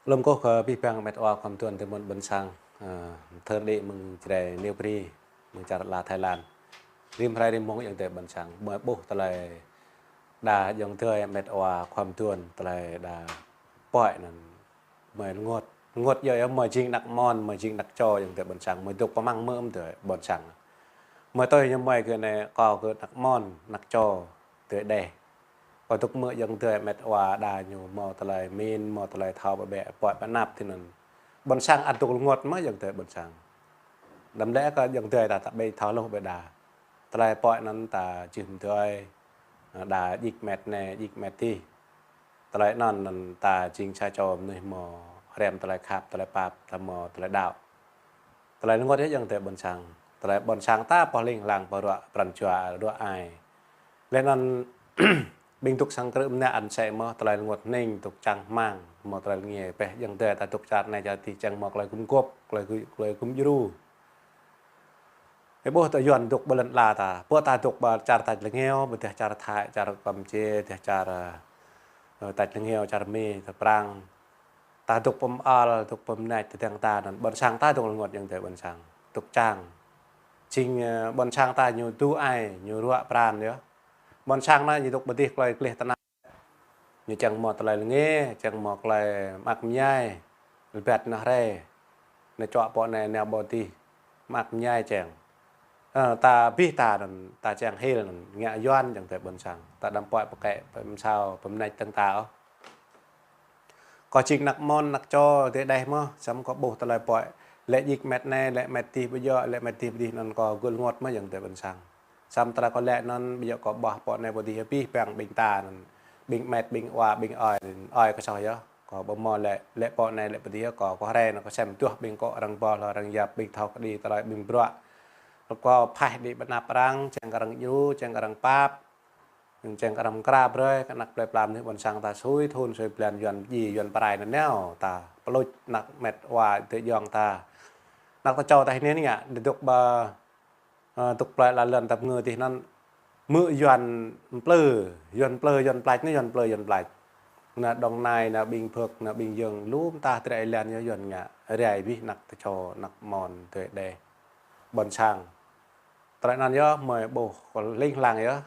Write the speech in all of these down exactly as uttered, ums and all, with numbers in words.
Lơ̆m kâo kơ abih bang met wa khŏm tuan tơ mơ̆n ƀôn sang, ơ, thơr đĭ mơ̆ng Jrai Niu Bri, mơ̆ng čar ala Thái Lan. Rĭm hrơi rĭm mông ayŏng adơi ƀôn sang, mơi ƀuh tơlơi đa ayŏng adơi met wa khŏm tuan tơlơi đa pơ̆i anŭn mơi rơngot. Rơngot yơh, yơh mơi jing ană mon, mơi jing ană čô ayŏng adơi ƀôn sang, mơi dŏ pơmăng mơ̆ ayŏng adơi ƀôn sang. Mơi tui ñu mơi kơ anai kâo kơ ană mon, ană čô, adơi đeh. Kâo dŏ mơ̆ ayŏng adơi met wa đa ñu hmâo tơlơi min, hmâo tơlơi thâo ƀơƀĕ pơ̆i pơnăp tui anŭn. Ƀôn sang ăt dŏ rơngot mơ̆ ayŏng adơi ƀôn sang. Đăm lĕ kơ ayŏng adơi ta, ta ƀu thâo hluh ƀu đa. Tơlơi pơ̆i anŭn ta jih mơ̆ adơi, đa djik met anai, djik met adih. Tơlơi anŭn anŭn ta jing sa čô mơnuih hmâo rem tơlơi khăp, tơlơi pap, ta hmâo tơlơi đaŏ. Tơlơi rơngot yơh ayŏng adơi ƀôn sang. Tơlơi ƀôn sang ta pơhling hlang pơruă pran jua ruă ai. Laih anŭn ƀing dŏ sang krư̆ mơnă ăn sĕ mơ̆ tơlơi rơngot hning, dŏ čang hmang, hmâo tơlơi lơngiê pĕh ayŏng adơi ta dŏ čar anai čar adih čang hmâo tơlơi gum gŏp, tơlơi gum, tơlơi gum djru. Ih ƀuh tơ Yuan dŏ ƀơi lŏn ala ta, pơ ta dŏ ƀơi čar tač lơngiêu, ƀơi dêh čar Thái, čar Kampuchia, dêh čar, ơ, tač lơngiêu, čar Mi, čar Prang. Ta dŏ pơm al, dŏ pơm nač, tơdang ta anŭn ƀôn sang ta dŏ rơngot ayŏng adơi ƀôn sang. Dŏ čang. Jing, ơ, ƀôn sang ta ñu tŭ ai, ñu ruă pran yơh. Ƀôn sang anai ñu dŏ ƀơi dih tơlơi gleh tơnap. Ñu čang hmâo tơlơi lơngiê, čang hmâo tơlơi mơak mơñai, lơbet nao rai. Nao čuă pơ anai, nao pơ adih, mơak mơñai čang. Ơ, ta abih ta anŭn, ta čang hil anŭn, ngă Yuan ayŏng adơi ƀôn sang. Ta đăm pơ̆i pơkĕ, pơmsao, pơmnač tơng ta ôh. Kâo jing ană mon, ană čô, adơi đeh mơ̆, samơ̆ kâo ƀuh tơlơi pơ̆i. Lĕ djik met anai, lĕ met adih ƀu djơ̆, lĕ met adih pơ adih anŭn kâo gơ̆ rơngot mơ̆ ayŏng adơi ƀôn sang. Samơ̆ tơlơi kâo lĕ anŭn, ƀu djơ̆ kâo ƀuh pơ anai pơ adih abih bang ƀing ta anŭn. Ƀing met, ƀing wa, ƀing ơi, ơi kơ soh yơh. Kâo ƀu hmâo lĕ, lĕ pơ anai, lĕ pơ adih yơh, kâo, kâo rai anŭn kâo sem tuh ƀing kâo arăng ƀuh, arăng yap, ƀing thâo kơđi tơlơi ƀing bruă. Kâo phaih đĭ pơnăp arăng, čang kơ arăng djru, čang kơ arăng pap. Čang kơ arăng mơkra brơi, kơ ană plơi pla mơnuih ƀôn sang ta sui thun, sui blan Yuan pơdjai, Yuan pơrai nanao, ta pơluč ană met wa adơi ayŏng ta. Ană ta čô ta hơnĭn ngă, dŏ ƀơi, ơ, dŏ plơi ala lŏn ta pơngư adih anŭn, mơ̆ Yuan plư, Yuan plư, Yuan plač anai, Yuan plư, Yuan plač. Ană Đồng Nai, ană ƀing Phước, ană ƀing Yơng, lŏm ta tơlơi lŏn yơh Yuan ngă, rai abih ană ta čô, ană mon, adơi đeh, ƀôn sang. Tơlơi anŭn yơh, mơi ƀuh, kâo hling hlang yơh.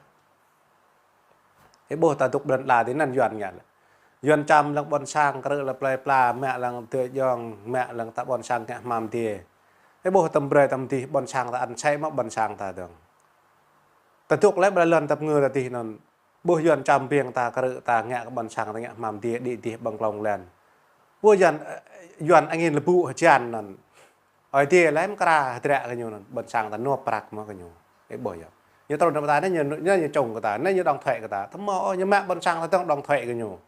Ih ƀuh ta dŏ ƀơi lŏn ala adih anŭn Yuan ngă lĕ. Yuan čăm lăng ƀôn sang krư̆ lăng plơi pla, mă lăng adơi ayŏng, mă lăng ta ƀôn sang ngă hmam adiê. Ih ƀuh tơm brơi tơm adih ƀôn sang ta ăn sĕ mơ̆ ƀôn sang ta dơ̆ng. Ta dŏ lĕ ƀơi lŏn ta pơngư ta adih anŭn. Ƀuh Yuan čăm biêng ta krư̆ ta ngă kơ ƀôn sang ta ngă hmam adiê đĭ adih ƀơi klông lŏn. Ƀuh Yuan, ơ, Yuan angin lơbŭ hơjan anŭn. Ơi adai lĕ mơkra hơdră kơ ñu anŭn, ƀôn sang ta nộp prăk mơ̆ kơ ñu. Ih ƀuh yơh. Ñu trŭn nao pơ ta, anai ñu, anai ñu čung kơ ta, anai ñu đóng thuế kơ ta. Tơma ôh, ñu mă ƀôn sang ta dơ̆ng đóng thuế kơ ñu.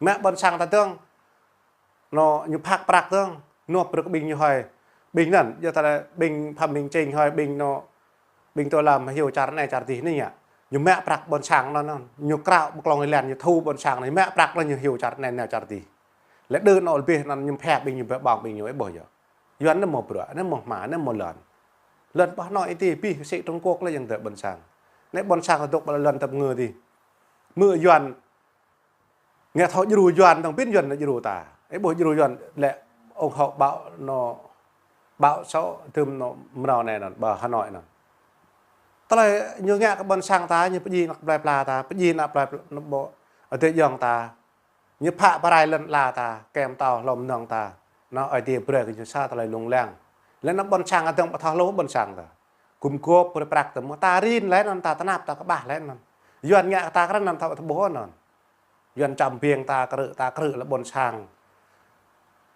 Mă ƀôn sang ta dơ̆ng, anŭn ñu phak prăk dơ̆ng, nộp brơi kơ ƀing ñu hơi. Ƀing anŭn, yua ta lĕ ƀing Phạm Minh Chính hơi, ƀing anŭn, ƀing Tô Lâm hyu čar anai čar adih anai ngă. Ñu mă prăk ƀôn sang anŭn, anŭn. Ñu krao ƀơi klông lŏn, ñu thu ƀôn sang anŭn, ñu mă prăk anŭn ñu hyu čar anai anai čar adih. Lĕ đơ anŭn lĕ abih anŭn ñu phe ƀing ñu ƀơ̆ng ƀing ñu ih ƀuh yơh. Yuan anai hmâo bruă, anai hmâo hma, anai hmâo lŏn. Lŏn pơ Hà Nội adih, abih sĭ Trung Quốc lĕ ayŏng adơi ƀôn sang. Anai ƀôn sang ta dŏ ƀơi lŏn ta pơngư adih. Mơ̆ Yuan ngă thâo djru Yuan, tơ̆ng pĭn Yuan anai djru ta. Ih ƀuh djru Yuan lĕ ủng hộ bão anŭn, bão số tơm anŭn mơnao anai anŭn, ƀơi Hà Nội anŭn. Tơlơi ñu ngă kơ ƀôn sang ta, ñu pơdjai ană plơi pla ta, pơdjai ană plơi pla, ană ƀôn, adơi ayŏng ta. Ñu phă pơrai lŏn ala ta, kơm tâo hlô mơnơ̆ng ta. Anŭn Ơi Adai brơi kơ ñu sa tơlơi lông lăng. Lĕ anŭn ƀôn sang ta dơ̆ng ƀu thâo hluh ƀôn sang ta. Gum gŏp brơi prăk ta mơ̆ ta rin lĕ anŭn ta tơnap ta kơƀah lĕ anŭn. Yuan ngă kơ ta krăn anŭn ta ƀu thâo ƀuh anŭn. Yuan čăm biêng ta krư̆, ta krư̆ lĕ ƀôn sang.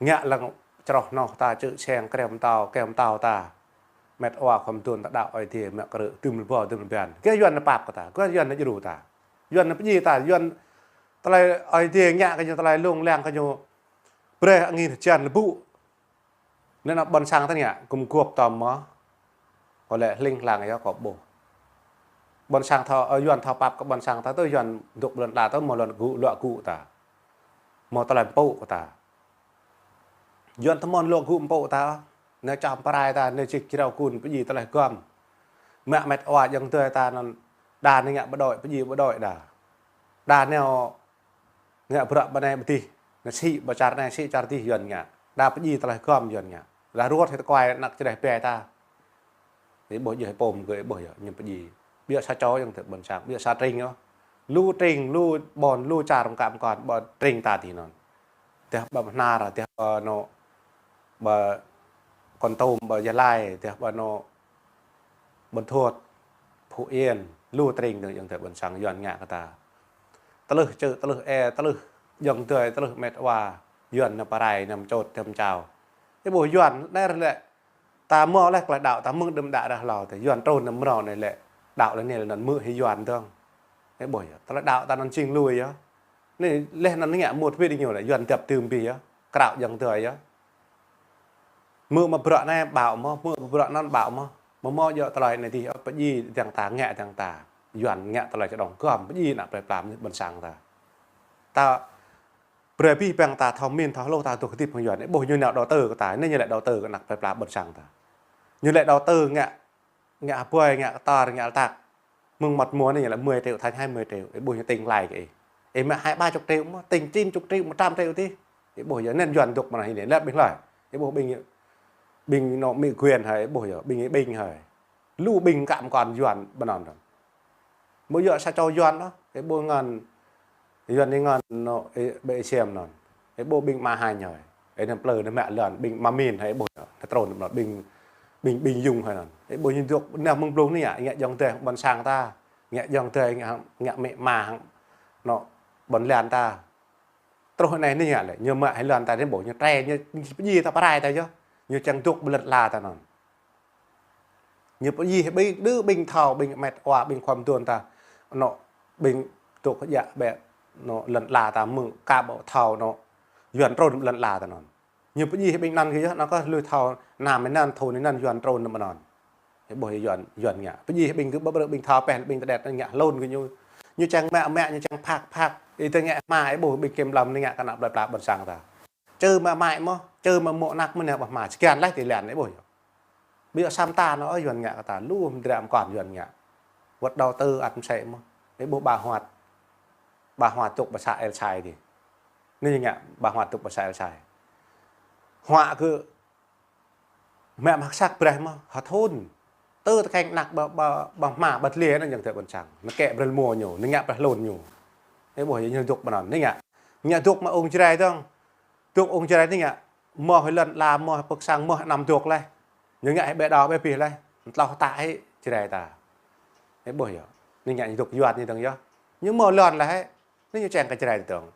Ngă lăng čroh noh ta čư̆ seng kơm tâo, kơm tâo ta. Met wa khŏm tuan ta đaŏ Ơi Adai mă krư̆, tơm lơbŏ, tơm lơbăn. Kơ Yuan anai pap kơ ta, kơ Yuan anai djru ta. Yuan anai pơdjai ta, Yuan tơlơi Ơi Adai ngă kơ ñu, tơlơi lông lăng kơ ñu. Brơi angin hơjan lơbŭ. Anŭn ană ƀôn sang ta ngă, gum gŏp tơm mơ̆. Kâo lĕ hling hlang yơh kâo ƀuh. Ƀôn sang thâo, ơ, Yuan thâo pap kơ ƀôn sang ta tơ Yuan dŏ ƀơi lŏn ta tơ hmâo lŏn gŭ, luă gŭ ta. Hmâo tơlơi pơpŭ kơ ta. Yuan tơ hmâo luă gŭ pơpŭ ta. Anai čăm pơrai ta, anai čih jrao kun pơdjai tơlơi gŏm. Mă met wa ayŏng adơi ta anŭn đa anai ngă bộ đội, pơdjai bộ đội đa. Đa anai ngă bruă pơ anai pơ adih. Nă sĭ ƀă čar anai, sĭ čar adih Yuan ngă. Đa pơdjai tơlơi gom Yuan ngă. Đa ruăt hĭ tơkuai ană čơđeh ƀe ta. Ih ƀuh yơh, pôm kơ ih ƀuh yơh, ñu pơdjai. Biă sa čô yơh tơ ƀôn sang, biă sa tring yơh. Lu tring, lu ƀôn, lu čar mơkă mơkŏn, ƀă tring ta adih anŭn. Tơdah ƀă Bahnar, tơdah ƀă anŏ, ƀă Kon Tum, ƀă Gia Lai, tơdah ƀă anŏ, Buôn Thuột, Phú Yên, lu tring dơ̆ng yơh tơ ƀôn sang Yuan ngă kơ ta. Tơlơi čư̆, tơlơi e, tơlơi ayŏng adơi, tơlơi met wa, Yuan nao pơrai, nao pơčôt, nao pơčao. Ih ƀuh Yuan, anai ră lĕ, ta hmâo laih tơlơi đaŏ, ta mơ̆ng đưm đă ră hlâo, tơ Yuan trŭn nao mơ̆ng anai lĕ, đaŏ lĕ anai lĕ anŭn hmư̆ hĭ Yuan dơ̆ng. Ih ƀuh yơh, tơlơi đaŏ ta anŭn jing lui yơh. Anai laih anŭn ngă mŭt wĭt ñu lĕ, Yuan dăp tưm bih yơh, krao ayŏng adơi yơh. Hmư̆ mă bruă anai ƀaŏ mơ̆, hmư̆ mă bruă anŭn ƀaŏ mơ̆. Mơ̆ hmâo djơ̆ tơlơi anai adih, pơdjai dơ̆ng ta, ngă dơ̆ng ta. Yuan ngă tơlơi čơđŏng gom, pơdjai ană plơi pla mơnuih ƀôn sang ta. Ta brơi abih bang ta thâo mĭn, thâo hluh, ta dŏ hơdip hăng Yuan. Ih ƀuh ñu nao đầu tư kơ ta, anai ñu lĕ đầu tư kơ ană plơi pla ƀôn sang ta. Ñu lĕ đầu tư ngă, ngă hơbơi, ngă kơtor, ngă lơtak. Mơ̆ng măt mua anai ñu lĕ mười triệu thành hai mươi triệu. Ih ƀuh ñu tính lại kơ ih. Ih mă hai ba chục triệu mơ̆, tính chín chục triệu, một trăm triệu adih. Ih ƀuh yơh, anŭn Yuan dŏ mơ̆n hĭ anai, lĕ ƀing hlơi. Ih ƀuh ƀing, ƀing anŏ Mỹ quyền hơi, ih ƀuh yơh, ƀing, ƀing hơi. Lu ƀing mơkă mơkŏn Yuan ƀơi anŭn. Mơ̆ yua sa čô Yuan anŭn, ih ƀuh ngăn, Yuan anai ngăn anŏ, ih, ƀơi Asia anŭn. Ih ƀuh ƀing mă hañ hơi. Ih nao plư nao mă lŏn, ƀing mă min hơi, ih ƀuh yơh. Nao trŭn anŭn, ƀing, ƀing, ƀing Yung hơi anŭn. Ih ƀuh ñu dŏ, nao mơ̆ng blung anai yơh, ngă ayŏng adơi ƀôn sang ta. Ngă ayŏng adơi, ngă, ngă amĭ ama, anŏ ƀôn lan ta. Truh anai anai ngă lĕ, ñu mă hĭ lŏn ta anai ƀuh, ñu trĕ, ñu, ñu pơdjai ta pơrai ta yơh. Ñu čang dŏ ƀơi lŏn ala ta anŭn. Ñu pơdjai hĭ ƀing, đơ ƀing thâo, ƀing met wa, ƀing khua mơduôn ta. Anŏ ƀing dŏ kơjăp ƀĕ, anŏ lŏn ala ta mơ̆ng ka ƀu thâo, anŏ Yuan trŭn lŏn ala ta anŭn. Ñu pơdjai hĭ ƀing anŭn kơ yơh, anŭn kơ lui thâo, năm anŭn, thun anŭn, Yuan trŭn nao mơ̆ng anŭn. Ih ƀuh Yuan, Yuan ngă. Pơdjai hĭ ƀing gơ̆ ƀă brơi ƀing thâo pĕ, ƀing tơđet ngă hlŭn kơ ñu. Ñu čang mă mă, ñu čang phak phak. Ih tơ ngă hmua, ih ƀuh ƀing kiểm lâm anai ngă kơ ană plơi pla ƀôn sang ta. Čơ mă mai mơ̆, čơ mă mŏ anăk mơ̆ nao ƀă hmua, čơkăn laih tơlơi anai ih ƀuh yơh. Ƀiă samơ̆ ta anŭn, ơ, Yuan ngă kơ ta, lu mơdră mơkŏn Yuan ngă. Wơ̆t đầu tư ăt mơsĕ mơ̆. Ih ƀuh Bà Hoạt. Bà Hoạt dŏ ƀơi xã El Sai adih. Anai ngă, Bà Hoạt dŏ ƀơi xã El Sai. Huă kơ mă mă hơsăk brơi mơ̆, hơthun. Tơ tơkeng anăk ƀă, ƀă, ƀă hmua ƀă tơlơi anŭn ayŏng adơi ƀôn sang. Nao kĕ brơi rơmô ñu, nao ngă brơi hlŭn ñu. Ih ƀuh yơh ñu dŏ ƀơi anŭn, anai ngă. Ngă dŏ mă ung Jrai dơ̆ng. Dŏ ung Jrai anai ngă. Hmâo hĭ lŏn ala, hmâo hĭ pơk sang, hmâo hĭ anăm dŏ laih. Ñu ngă hĭ ƀĕ đao ƀĕ pih laih. Tlâo hơtă hĭ Jrai ta. Ih ƀuh yơh. Anai ngă ñu dŏ Yuan anai dơ̆ng yơh. Ñu hmâo lŏn laih hĭ. Anai ñu čang kơ Jrai dơ̆ng.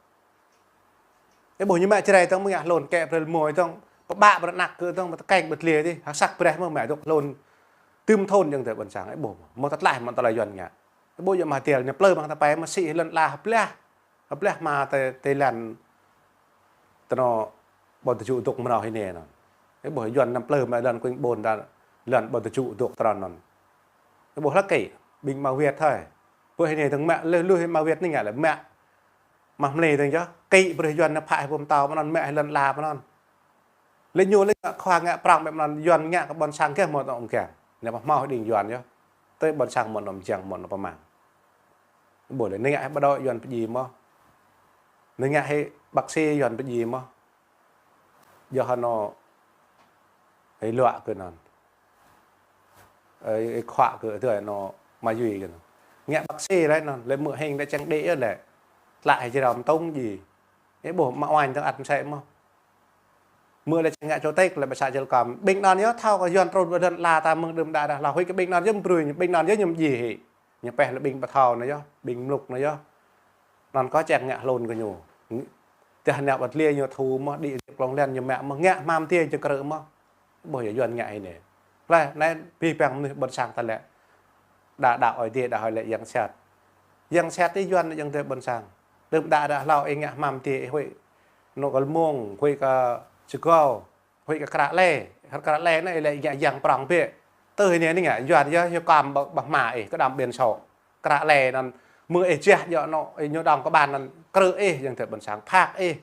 Ih ƀuh ñu mă Jrai dơ̆ng, mơ̆ ngă hlŭn kĕ brơi rơmô dơ̆ng, pơƀă brơi anăk kơ dơ̆ng, mă tơkeng ƀă tơlơi adih, hơsăk brơi mơ̆ mă dŏ hlŭn. Tơm thun ayŏng adơi ƀôn sang, ih ƀuh. Mơ̆ tơtlaih mơ̆ tơlơi Yuan ngă. Ih ƀuh yơh mă hơdel, ñu plư mơ̆ng ta pơai, mă sĭ lŏn ala hơblah. Hơblah mă tơ, tơ lŏn tơ anŏ ƀôn tơju dŏ mơnâo hĭ anai anŭn. Ih ƀuh Yuan nao plư mă lŏn kuing ƀôn ta, lŏn ƀôn tơju dŏ tơ anŭn. Ih ƀuh hlăk kĕ, ƀing mă Việt hơi. Ƀuh hĭ anai dơ̆ng mă, lu, lu hĭ mă Việt anai ngă lĕ mă. Mă mơlei dơ̆ng yơh, kĕ brơi Yuan nao phă hĭ pơm tâo mơ̆n anŭn, mă hĭ lŏn ala mơ̆n anŭn. Lĕ ñu lĕ ngă khua ngă prŏng ƀĕ mơ̆n anŭn, Yuan ngă kơ ƀôn sang gah mơ̆ tŏ mơ̆ng kiăng. Ñu pơhmâo hĭ đing Yuan yơh. Tơ ƀôn sang mơ̆ anŭn mơjang mơ̆ anŭn pơmang. Ƀuh lĕ, anai ngă hĭ bộ đội Yuan pơdjai mơ̆. Anai ngă hĭ bác sĩ Yuan pơdjai mơ̆. Yua hơnŭ hĭ luă kơ anŭn. Ơ, ih khua kơ tui anŏ mă yui kơ anŭn. Ngă bác sĩ lĕ anŭn, lĕ mơ̆ hing lĕ čang đĭ yơh lĕ. Tlă hĭ jrao mơtông djai. Ih ƀuh mă uañ dơ̆ng ăt mơsĕ mơ̆. Mơ̆ lĕ čang ngă chủ tịch lĕ ƀơi xã Jil Kam. Ƀing anŭn yơh thâo kơ Yuan trŭn ƀơi lŏn ala ta mơ̆ng đưm đă đă hlâo, huĭ kơ ƀing anŭn yơh mơ̆ brơi ñu, ƀing anŭn yơh ñu mơdjai hĭ. Ñu pĕ lĕ ƀing pơthâo anŭn yơh, ƀing mlŭk anŭn yơh. Anŭn kơ čang ngă hlŭn kơ ñu. Tơdah nao ƀă tơlơi ñu thu mơ̆, đĭ rĭp klŏng lĕn ñu mă mơ̆, ngă hmam tê ñu krư̆ mơ̆. Ih ƀuh yơh Yuan ngă hĭ anai. Laih anai abih bang mơnuih ƀôn sang ta lĕ. Đa đaŏ Ơi Adai, đa hơi lĕ Yang Siat. Yang Siat ih Yuan ayŏng adơi ƀôn sang. Đưm đă đă hlâo ih ngă hmam tê ih huĭ. Anŏ kơ lơmông, huĭ kơ čơgâo. Huĭ kơ Kră Lê, Kră Lê anai lĕ ngă yang prŏng biă. Tơ hĭ anai ngă, Yuan yơh, yơh kăm ƀă, ƀă hmua ih, kơđăm ƀiên sôk. Kră Lê anŭn, mơ̆ ih jah yơh anŏ, ih ñu dŏng kơ ƀan anŭn, krư̆ ih, ayŏng adơi ƀôn sang, phak ih.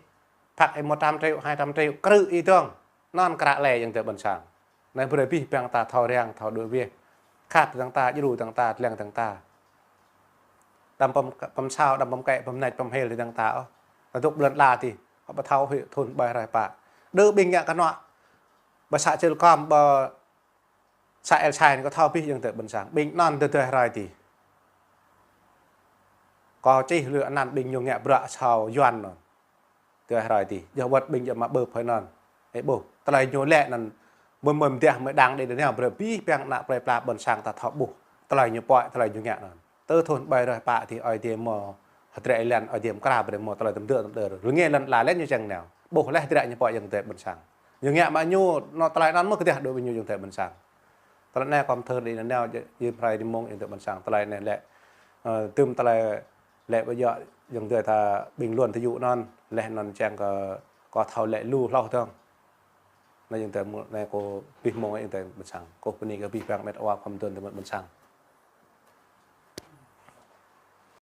Phak ih một trăm triệu, hai trăm triệu, krư̆ ih dơ̆ng. Anŭn Kră Lê ayŏng adơi ƀôn sang. Anai brơi abih bang ta thâo răng, thâo đuaĭ wih. Khăp dơ̆ng ta, djru dơ̆ng ta, lăng dơ̆ng ta. Đăm pơm, pơm sao, đăm pơm kĕ, pơm nač, pơm hil dơ̆ng ta ôh. Ta dŏ ƀơi lŏn ala adih. Kâo ƀu thâo hĭ thŭn ƀai hrơi pă. Đơ ƀing ngă kơnuă. Ƀơi să Čư̆ Lơkom, ƀơi să El Sai anai kâo thâo abih ayŏng adơi ƀôn sang. Ƀing anŭn tơdơi hrơi adih. Kâo čih lui anăn ƀing ñu ngă bruă sâo Yuan anŭn. Tơdơi hrơi adih. Yua wơ̆t ƀing djơ̆ mă ƀơ̆ phơi anŭn. Ê ƀuh. Tơlơi ñu lĕ anŭn. Mơ̆n mơ̆n mơdeh mơ̆ đang đĭ đơ nao brơi abih ƀing ană plơi pla ƀôn sang ta thâo ƀuh. Tơlơi ñu pơhiăp, tơlơi ñu ngă anŭn. Tơ thŭn ƀai hrơi pă adih Ơi Adai mơ̆ hơdră lĕ Ơi Adai mơ̆ kra brơi mơ̆ tơlơi tơm dơ̆ tơm dơ̆. Rơngiă lăn ala lĕ ñu čang nao. Ƀuh lĕ hơdră ñu pơhiăp ayŏng adơi ƀôn sang. Ñu ngă mă ñu, anŏ tơlơi anŭn mơ̆ kơdih đuaĭ ƀing ñu ayŏng adơi ƀôn sang. Tơlơi anai kâo mơthơr đĭ nao, jing hrơi đĭ mông ayŏng adơi ƀôn sang. Tơlơi anai lĕ, ơ, tơm tơlơi lĕ ƀu djơ̆ ayŏng adơi ta ƀing luôn tơju anŭn, lĕ anŭn čang kơ kâo thâo lĕ lu hloh dơ̆ng. Anai ayŏng adơi mơ̆, anai kâo abih mông ayŏng adơi ƀôn sang. Kâo bơni kơ abih ƀing met wa khŏm tŭn tơ met ƀôn sang.